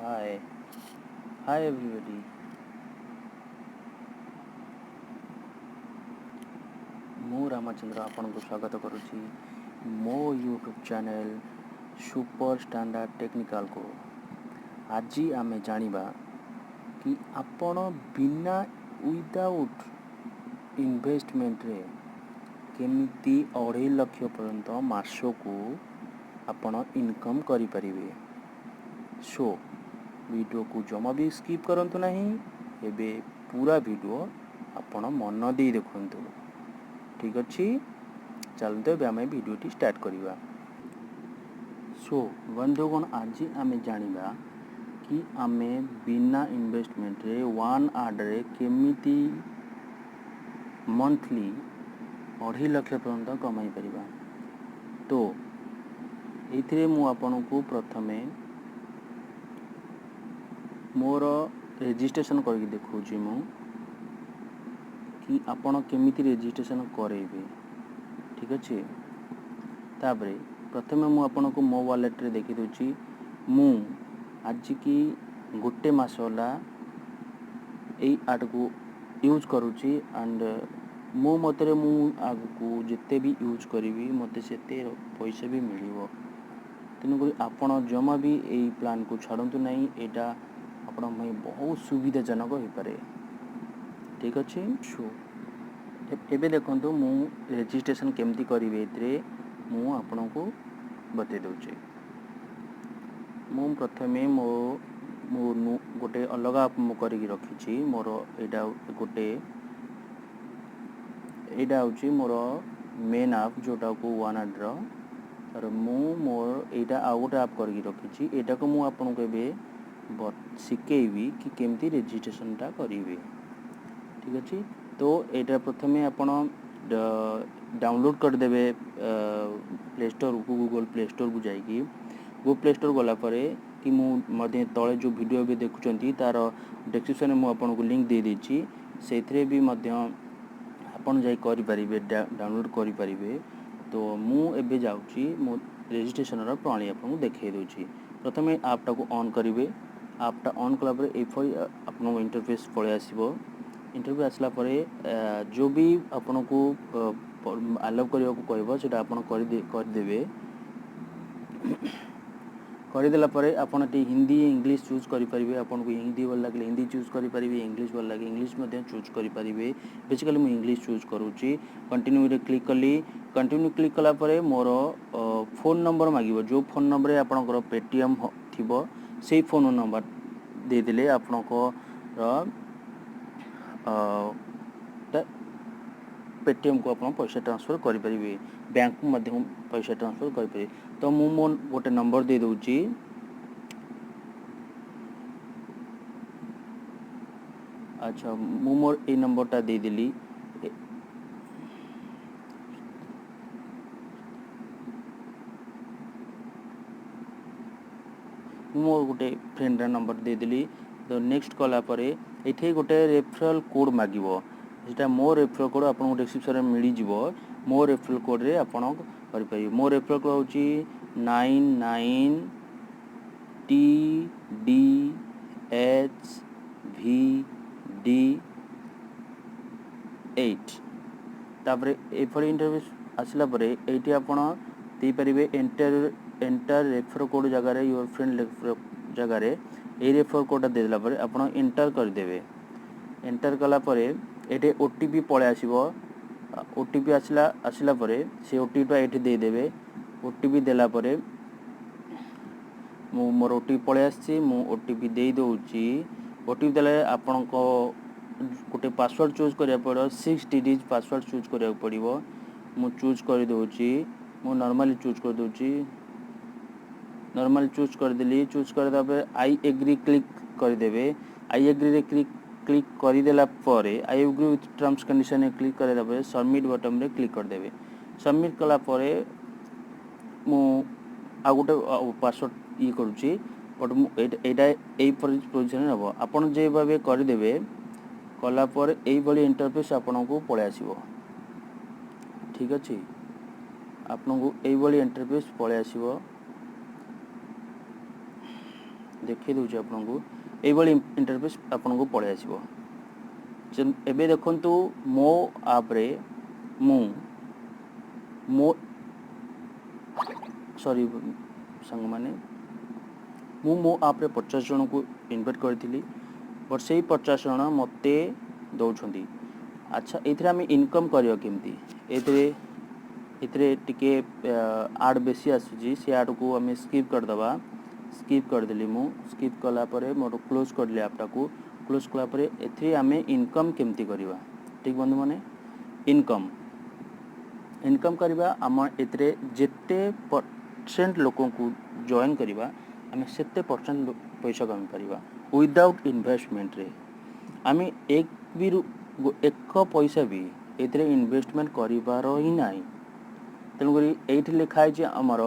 Hi, hi everybody. ମୁଁ ରାମଚନ୍ଦ୍ର ଆପଣଙ୍କୁ ସ୍ୱାଗତ କରୁଛି ମୋ ୟୁଟ୍ୟୁବ୍ ଚ୍ୟାନେଲ୍ ସୁପର ଷ୍ଟାଣ୍ଡାର୍ଡ଼ ଟେକ୍ନିକାଲକୁ। ଆଜି ଆମେ ଜାଣିବା କି ଆପଣ ବିନା ୱିଦାଉଟ୍ ଇନଭେଷ୍ଟମେଣ୍ଟରେ କେମିତି 2.5 ଲକ୍ଷ ପର୍ଯ୍ୟନ୍ତ ମାସକୁ ଆପଣ ଇନକମ୍ କରିପାରିବେ। ସୋ ଭିଡ଼ିଓକୁ ଜମା ବି ସ୍କିପ୍ କରନ୍ତୁ ନାହିଁ। ଏବେ ପୁରା ଭିଡ଼ିଓ ଆପଣ ମନ ଦେଇ ଦେଖନ୍ତୁ। ଠିକ୍ ଅଛି, ଚାଲନ୍ତୁ ଏବେ ଆମେ ଭିଡ଼ିଓଟି ଷ୍ଟାର୍ଟ କରିବା। ସୋ ବନ୍ଧୁଗଣ, ଆଜି ଆମେ ଜାଣିବା କି ଆମେ ବିନା ଇନଭେଷ୍ଟମେଣ୍ଟରେ ୱାନ୍ ଆଡ଼ରେ କେମିତି ମନ୍ଥଲି 2.5 ଲକ୍ଷ ପର୍ଯ୍ୟନ୍ତ କମାଇ ପାରିବା। ତ ଏଇଥିରେ ମୁଁ ଆପଣଙ୍କୁ ପ୍ରଥମେ ମୋର ରେଜିଷ୍ଟ୍ରେସନ୍ କରିକି ଦେଖାଉଛି ମୁଁ କି ଆପଣ କେମିତି ରେଜିଷ୍ଟ୍ରେସନ୍ କରେଇବେ। ଠିକ୍ ଅଛି, ତାପରେ ପ୍ରଥମେ ମୁଁ ଆପଣଙ୍କୁ ମୋ ୱାଲେଟ୍ରେ ଦେଖିଦେଉଛି। ମୁଁ ଆଜିକି ଗୋଟେ ମାସ ହେଲା ଏଇ ଆଡ଼କୁ ୟୁଜ୍ କରୁଛି ଆଣ୍ଡ ମୋ ମତରେ ମୁଁ ଆଗକୁ ଯେତେ ବି ୟୁଜ୍ କରିବି, ମୋତେ ସେତେ ପଇସା ବି ମିଳିବ। ତେଣୁକରି ଆପଣ ଜମା ବି ଏଇ ପ୍ଲାନ୍କୁ ଛାଡ଼ନ୍ତୁ ନାହିଁ। ଏଇଟା ଆପଣଙ୍କ ପାଇଁ ବହୁତ ସୁବିଧାଜନକ ହୋଇପାରେ। ଠିକ୍ ଅଛି, ସୋ ଏବେ ଦେଖନ୍ତୁ, ମୁଁ ରେଜିଷ୍ଟ୍ରେସନ୍ କେମିତି କରିବି ଏଥିରେ ମୁଁ ଆପଣଙ୍କୁ ବତେଇ ଦେଉଛି। ମୁଁ ପ୍ରଥମେ ମୋ ମୋ ଗୋଟେ ଅଲଗା ଆପ୍ ମୁଁ କରିକି ରଖିଛି ମୋର। ଏଇଟା ଗୋଟେ, ଏଇଟା ହେଉଛି ମୋର ମେନ୍ ଆପ୍, ଯେଉଁଟାକୁ ୱାନ୍ ଆଡ଼୍ର ତାର। ମୁଁ ମୋର ଏଇଟା ଆଉ ଗୋଟେ ଆପ୍ କରିକି ରଖିଛି। ଏଇଟାକୁ ମୁଁ ଆପଣଙ୍କୁ ଏବେ ଶିଖେଇବି କି କେମିତି ରେଜିଷ୍ଟ୍ରେସନଟା କରିବେ। ଠିକ୍ ଅଛି, ତ ଏଇଟା ପ୍ରଥମେ ଆପଣ ଡାଉନଲୋଡ଼୍ କରିଦେବେ ପ୍ଲେ ଷ୍ଟୋରକୁ, ଗୁଗଲ୍ ପ୍ଲେ ଷ୍ଟୋରକୁ ଯାଇକି। ଗୁଗଲ୍ ପ୍ଲେ ଷ୍ଟୋର ଗଲା ପରେ କି ମୁଁ ମଧ୍ୟ ତଳେ ଯେଉଁ ଭିଡ଼ିଓ ଏବେ ଦେଖୁଛନ୍ତି, ତା'ର ଡେସ୍କ୍ରିପସନ୍ରେ ମୁଁ ଆପଣଙ୍କୁ ଲିଙ୍କ୍ ଦେଇଦେଇଛି। ସେଇଥିରେ ବି ମଧ୍ୟ ଆପଣ ଯାଇ କରିପାରିବେ, ଡାଉନଲୋଡ଼୍ କରିପାରିବେ। ତ ମୁଁ ଏବେ ଯାଉଛି, ମୁଁ ରେଜିଷ୍ଟ୍ରେସନର ପ୍ରଣାଳୀ ଆପଣଙ୍କୁ ଦେଖାଇ ଦେଉଛି। ପ୍ରଥମେ ଆପ୍ଟାକୁ ଅନ୍ କରିବେ। ଆପ୍ଟା ଅନ୍ କଲା ପରେ ଏଇଭଳି ଆପଣଙ୍କ ଇଣ୍ଟରଫେସ୍ ପଳେଇ ଆସିବ। ଇଣ୍ଟରଫେସ୍ ଆସିଲା ପରେ ଯେଉଁ ବି ଆପଣଙ୍କୁ ଆଲାଉ କରିବାକୁ କହିବ, ସେଇଟା ଆପଣ କରିଦେବେ। କରିଦେଲା ପରେ ଆପଣ ଏଠି ହିନ୍ଦୀ, ଇଂଲିଶ ଚୁଜ୍ କରିପାରିବେ। ଆପଣଙ୍କୁ ହିନ୍ଦୀ ଭଲ ଲାଗିଲେ ହିନ୍ଦୀ ଚୁଜ୍ କରିପାରିବେ, ଇଂଲିଶ ଭଲ ଲାଗେ ଇଂଲିଶ ମଧ୍ୟ ଚୁଜ୍ କରିପାରିବେ। ବେସିକାଲି ମୁଁ ଇଂଲିଶ ଚୁଜ୍ କରୁଛି। କଣ୍ଟିନ୍ୟୁରେ କ୍ଲିକ୍ କଲି। କଣ୍ଟିନ୍ୟୁ କ୍ଲିକ୍ କଲା ପରେ ମୋର ଫୋନ୍ ନମ୍ବର ମାଗିବ। ଯେଉଁ ଫୋନ୍ ନମ୍ବରରେ ଆପଣଙ୍କର ପେଟିଏମ୍ ଥିବ, ସେଇ ଫୋନ୍ ନମ୍ବର ଦେଇଦେଲେ ଆପଣଙ୍କର ପେଟିଏମ୍କୁ ଆପଣ ପଇସା ଟ୍ରାନ୍ସଫର୍ କରିପାରିବେ, ବ୍ୟାଙ୍କକୁ ମଧ୍ୟ ପଇସା ଟ୍ରାନ୍ସଫର୍ କରିପାରିବେ। ତ ମୁଁ ମୋ ଗୋଟେ ନମ୍ବର ଦେଇଦେଉଛି। ଆଚ୍ଛା, ମୁଁ ମୋର ଏଇ ନମ୍ବରଟା ଦେଇଦେଲି। ମୁଁ ମୋର ଗୋଟେ ଫ୍ରେଣ୍ଡର ନମ୍ବର ଦେଇଦେଲି। ତ ନେକ୍ସଟ କଲା ପରେ ଏଠି ଗୋଟେ ରେଫରାଲ୍ କୋଡ଼୍ ମାଗିବ। ସେଟା ମୋ ରେଫରାଲ୍ କୋଡ଼୍ ଆପଣଙ୍କୁ ଡେସ୍କ୍ରିପସନ୍ରେ ମିଳିଯିବ। ମୋ ରେଫରାଲ୍ କୋଡ଼୍ରେ ଆପଣ କରିପାରିବେ। ମୋ ରେଫରାଲ୍ କୋଡ଼୍ ହେଉଛି 99TDHVD8। ତାପରେ ଏଭଳି ଇଣ୍ଟରଫେସ୍ ଆସିଲା ପରେ ଏଇଠି ଆପଣ ଦେଇପାରିବେ ଏଣ୍ଟର ଏଣ୍ଟର ରେଫର କୋଡ଼୍ ଜାଗାରେ, your friend ଜାଗାରେ ଏଇ ରେଫର କୋଡ଼୍ଟା ଦେଇଦେଲା ପରେ ଆପଣ ଏଣ୍ଟର କରିଦେବେ। ଏଣ୍ଟର କଲା ପରେ ଏଠି ଓଟିପି ପଳେଇ ଆସିବ। ଓଟିପି ଆସିଲା ପରେ ସେ ଓଟିପିଟା ଏଠି ଦେଇଦେବେ। ଓଟିପି ଦେଲା ପରେ ମୁଁ ମୋର ଓଟିପି ପଳେଇ ଆସିଛି, ମୁଁ ଓଟିପି ଦେଇଦେଉଛି। ଓଟିପି ଦେଲେ ଆପଣଙ୍କ ଗୋଟେ ପାସୱାର୍ଡ଼ ଚୁଜ୍ କରିବାକୁ ପଡ଼ିବ। 6 ଡିଜିଟ୍ ପାସୱାର୍ଡ଼ ଚୁଜ୍ କରିବାକୁ ପଡ଼ିବ। ମୁଁ ଚୁଜ୍ କରିଦେଉଛି। ମୁଁ ନର୍ମାଲି ଚୁଜ୍ କରିଦେଉଛି। ନର୍ମାଲି ଚୁଜ୍ କରିଦେଲି। ଚୁଜ୍ କରିଦେଲା ପରେ I agri click କରିଦେବେ। I ଏଗ୍ରିରେ କ୍ଲିକ୍ କ୍ଲିକ୍ କରିଦେଲା ପରେ, I agri with terms କଣ୍ଡିସନରେ click କରିଦେଲା ପରେ ସବମିଟ୍ ବଟନ୍ରେ କ୍ଲିକ୍ କରିଦେବେ। ସବମିଟ୍ କଲା ପରେ ମୁଁ ଆଉ ଗୋଟେ ପାସୱାର୍ଡ଼ ଇଏ କରୁଛି, ବଟ୍ ମୁଁ ଏଇଟା ଏଇ ପୋଜିସନରେ ହେବ। ଆପଣ ଯେ ଭାବେ କରିଦେବେ, କଲା ପରେ ଏଇଭଳି ଇଣ୍ଟରଫେସ୍ ଆପଣଙ୍କୁ ପଳେଇ ଆସିବ। ଠିକ୍ ଅଛି, ଆପଣଙ୍କୁ ଏଇଭଳି ଇଣ୍ଟରଫେସ୍ ପଳେଇ ଆସିବ। ଦେଖେଇ ଦେଉଛି ଆପଣଙ୍କୁ। ଏଇଭଳି ଇଣ୍ଟରଫେସ୍ ଆପଣଙ୍କୁ ପଳେଇ ଆସିବ। ଏବେ ଦେଖନ୍ତୁ, ମୋ ଆପ୍ରେ ମୁଁ ମୋ, ସରି ସାଙ୍ଗମାନେ, ମୁଁ ମୋ ଆପ୍ରେ 50 ଜଣଙ୍କୁ ଇନଭାଇଟ୍ କରିଥିଲି, ବଟ୍ ସେଇ 50 ଜଣ ମୋତେ ଦେଉଛନ୍ତି। ଆଚ୍ଛା, ଏଇଥିରେ ଆମେ ଇନକମ୍ କରିବା କେମିତି? ଏଇଥିରେ ଏଥିରେ ଟିକେ ଆଡ଼୍ ବେଶୀ ଆସୁଛି। ସେ ଆଡ଼୍କୁ ଆମେ ସ୍କିପ୍ କରିଦେବା। ସ୍କିପ୍ କରିଦେଲି ମୁଁ। ସ୍କିପ୍ କଲା ପରେ ମୋର କ୍ଲୋଜ୍ କରିଲି ଆପ୍ଟାକୁ। କ୍ଲୋଜ୍ କଲା ପରେ ଏଥିରେ ଆମେ ଇନକମ୍ କେମିତି କରିବା? ଠିକ୍ ବନ୍ଧୁମାନେ, ଇନକମ୍ କରିବା ଆମ ଏଥିରେ ଯେତେ ପରସେଣ୍ଟ ଲୋକଙ୍କୁ ଜଏନ୍ କରିବା, ଆମେ ସେତେ ପରସେଣ୍ଟ ପଇସା କମେଇ ପାରିବା ୱିଦାଉଟ୍ ଇନଭେଷ୍ଟମେଣ୍ଟରେ। ଆମେ ଏକ ବି ଏକ ପଇସା ବି ଏଥିରେ ଇନଭେଷ୍ଟମେଣ୍ଟ କରିବାର ହିଁ ନାହିଁ। ତେଣୁକରି ଏଇଠି ଲେଖା ହେଇଛି ଆମର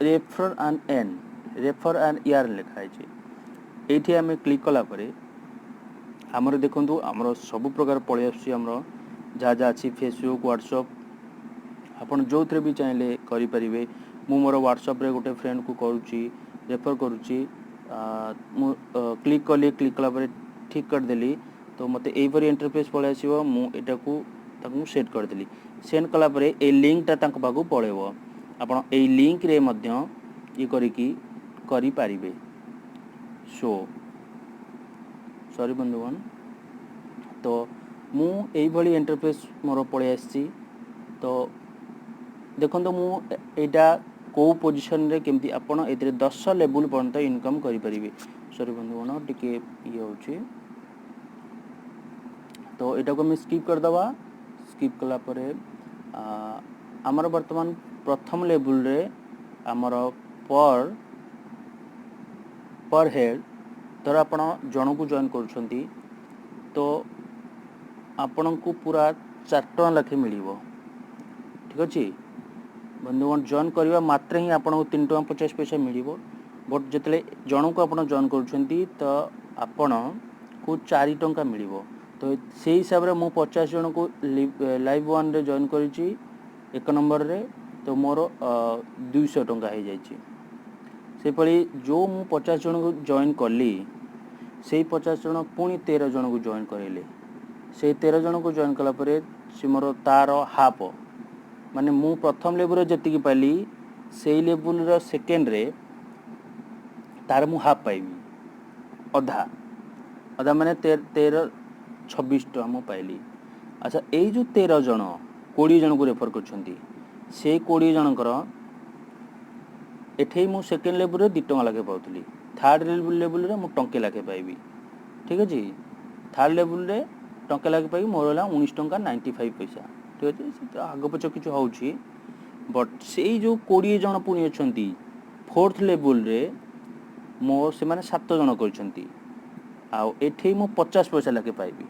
refer and earn, refer and earn ଲେଖା ହେଇଛି। ଏଇଠି ଆମେ କ୍ଲିକ୍ କଲା ପରେ ଆମର ଦେଖନ୍ତୁ, ଆମର ସବୁ ପ୍ରକାର ପଳେଇ ଆସୁଛି। ଆମର ଯାହା ଯାହା ଅଛି, ଫେସବୁକ୍, ହ୍ୱାଟ୍ସଅପ୍, ଆପଣ ଯେଉଁଥିରେ ବି ଚାହିଁଲେ କରିପାରିବେ। ମୁଁ ମୋର ହ୍ୱାଟ୍ସଅପ୍ରେ ଗୋଟେ ଫ୍ରେଣ୍ଡକୁ କରୁଛି, ରେଫର୍ କରୁଛି। ମୁଁ କ୍ଲିକ୍ କଲି। କ୍ଲିକ୍ କଲା ପରେ ଠିକ୍ କରିଦେଲି, ତ ମୋତେ ଏଇପରି ଇଣ୍ଟରଫେସ୍ ପଳେଇ ଆସିବ। ମୁଁ ଏଇଟାକୁ ତାକୁ ମୁଁ ସେଣ୍ଡ କରିଦେଲି। ସେଣ୍ଡ କଲା ପରେ ଏଇ ଲିଙ୍କଟା ତାଙ୍କ ପାଖକୁ ପଳେଇବ। ଆପଣ ଏଇ ଲିଙ୍କରେ ମଧ୍ୟ ଇଏ କରିକି କରିପାରିବେ। ସୋ ସରି ବନ୍ଧୁଗଣ, ତ ମୁଁ ଏଇଭଳି ଇଣ୍ଟରଫେସ୍ ମୋର ପଳେଇ ଆସିଛି। ତ ଦେଖନ୍ତୁ, ମୁଁ ଏଇଟା କେଉଁ ପୋଜିସନରେ କେମିତି, ଆପଣ ଏଥିରେ 10 ଲେବୁଲ୍ ପର୍ଯ୍ୟନ୍ତ ଇନକମ୍ କରିପାରିବେ। ସରି ବନ୍ଧୁଗଣ, ଟିକେ ଇଏ ହେଉଛି। ତ ଏଇଟାକୁ ଆମେ ସ୍କିପ୍ କରିଦେବା। ସ୍କିପ୍ କଲା ପରେ ଆମର ବର୍ତ୍ତମାନ ପ୍ରଥମ ଲେବୁଲରେ ଆମର ପର୍ ହେଡ଼୍, ଧର ଆପଣ ଜଣକୁ ଜଏନ୍ କରୁଛନ୍ତି, ତ ଆପଣଙ୍କୁ ପୁରା 4 ଟଙ୍କା ଲେଖେ ମିଳିବ। ଠିକ୍ ଅଛି ବନ୍ଧୁଗଣ, ଜଏନ୍ କରିବା ମାତ୍ରେ ହିଁ ଆପଣଙ୍କୁ 3 ଟଙ୍କା 50 ପଇସା ମିଳିବ। ବଟ୍ ଯେତେବେଳେ ଜଣକୁ ଆପଣ ଜଏନ୍ କରୁଛନ୍ତି, ତ ଆପଣଙ୍କୁ 4 ଟଙ୍କା ମିଳିବ। ତ ସେଇ ହିସାବରେ ମୁଁ 50 ଜଣଙ୍କୁ ଲେଭଲ୍ ୱାନ୍ରେ ଜଏନ୍ କରିଛି, ଏକ ନମ୍ବରରେ, ତ ମୋର 200 ଟଙ୍କା ହେଇଯାଇଛି। ସେହିଭଳି ଯେଉଁ ମୁଁ 50 ଜଣଙ୍କୁ ଜଏନ୍ କଲି, ସେଇ 50 ଜଣ ପୁଣି 13 ଜଣଙ୍କୁ ଜଏନ୍ କରାଇଲେ। ସେଇ 13 ଜଣଙ୍କୁ ଜଏନ୍ କଲା ପରେ ସେ ମୋର ତାର ହାଫ୍, ମାନେ ମୁଁ ପ୍ରଥମ ଲେବୁଲରେ ଯେତିକି ପାଇଲି, ସେଇ ଲେବୁଲର ସେକେଣ୍ଡରେ ତାର ମୁଁ ହାଫ୍ ପାଇବି, ଅଧା। ଅଧା ମାନେ 13, 26 ଟଙ୍କା ମୁଁ ପାଇଲି। ଆଚ୍ଛା, ଏଇ ଯେଉଁ 13 ଜଣ 20 ଜଣଙ୍କୁ ରେଫର୍ କରିଛନ୍ତି, ସେଇ 20 ଜଣଙ୍କର ଏଠି ମୁଁ ସେକେଣ୍ଡ ଲେବୁଲରେ 2 ଟଙ୍କା ଲେଖେ ପାଉଥିଲି, ଥାର୍ଡ଼ ଲେବୁଲରେ ମୁଁ ଟଙ୍କେ ଲେଖେ ପାଇବି। ଠିକ୍ ଅଛି, ଥାର୍ଡ଼ ଲେବୁଲରେ ଟଙ୍କେ ଲେଖେ ପାଇବି। ମୋର ହେଲା 19 ଟଙ୍କା 95 ପଇସା। ଠିକ୍ ଅଛି, ସେ ତ ଆଗ ପଛ କିଛି ହେଉଛି। ବଟ୍ ସେଇ ଯେଉଁ 20 ଜଣ ପୁଣି ଅଛନ୍ତି ଫୋର୍ଥ ଲେବୁଲରେ, ମୋ ସେମାନେ ସାତ ଜଣ କରିଛନ୍ତି ଆଉ ଏଠି ମୁଁ 50 ପଇସା ଲେଖେ ପାଇବି।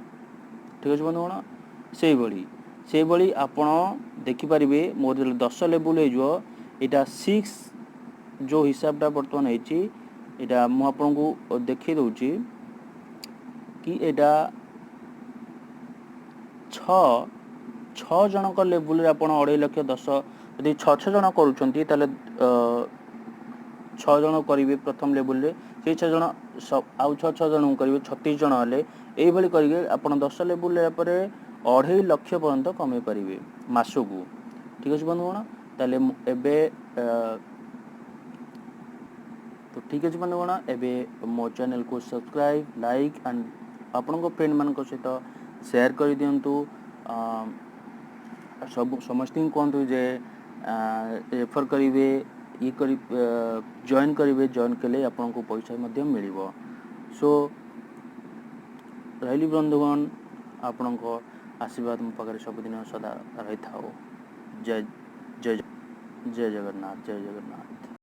ଠିକ୍ ଅଛି ବନ୍ଧୁଗଣ, ସେଇଭଳି ଆପଣ ଦେଖିପାରିବେ, ମୋର ଯେତେବେଳେ 10 ଲେବୁଲ ହେଇଯିବ, ଏଇଟା ସିକ୍ସ ଯେଉଁ ହିସାବଟା ବର୍ତ୍ତମାନ ହେଇଛି, ଏଇଟା ମୁଁ ଆପଣଙ୍କୁ ଦେଖେଇ ଦେଉଛି କି ଏଇଟା ଛଅ ଛଅ ଜଣଙ୍କ ଲେବୁଲରେ ଆପଣ 2.5 ଲକ୍ଷ, 10, ଯଦି ଛଅ ଛଅ ଜଣ କରୁଛନ୍ତି, ତାହେଲେ ଛଅ ଜଣ କରିବେ ପ୍ରଥମ ଲେବୁଲରେ, ସେଇ ଛଅ ଜଣ ଆଉ ଛଅ ଛଅ ଜଣଙ୍କୁ କରିବେ, 36 ଜଣ ହେଲେ। ଏଇଭଳି କରିକି ଆପଣ 10 ଲେବୁଲ ହେଲା ପରେ 2.5 ଲକ୍ଷ ପର୍ଯ୍ୟନ୍ତ କମେଇ ପାରିବେ ମାସକୁ। ଠିକ୍ ଅଛି ବନ୍ଧୁଗଣ, ତାହେଲେ ମୁଁ ଏବେ ତ ଠିକ୍ ଅଛି ବନ୍ଧୁଗଣ, ଏବେ ମୋ ଚ୍ୟାନେଲକୁ ସବସ୍କ୍ରାଇବ୍, ଲାଇକ୍ ଆଣ୍ଡ ଆପଣଙ୍କ ଫ୍ରେଣ୍ଡମାନଙ୍କ ସହିତ ସେୟାର କରିଦିଅନ୍ତୁ। ସବୁ ସମସ୍ତଙ୍କୁ କୁହନ୍ତୁ ଯେ ରେଫର୍ କରିବେ, ଇଏ କରି ଜଏନ୍ କରିବେ। ଜଏନ୍ କଲେ ଆପଣଙ୍କୁ ପଇସା ମଧ୍ୟ ମିଳିବ। ସୋ ରହିଲି ବନ୍ଧୁଗଣ, ଆପଣଙ୍କ ଆଶୀର୍ବାଦ ମୋ ପାଖରେ ସବୁଦିନ ସଦା ରହିଥାଉ। ଜୟ ଜୟ ଜୟ ଜଗନ୍ନାଥ, ଜୟ ଜଗନ୍ନାଥ।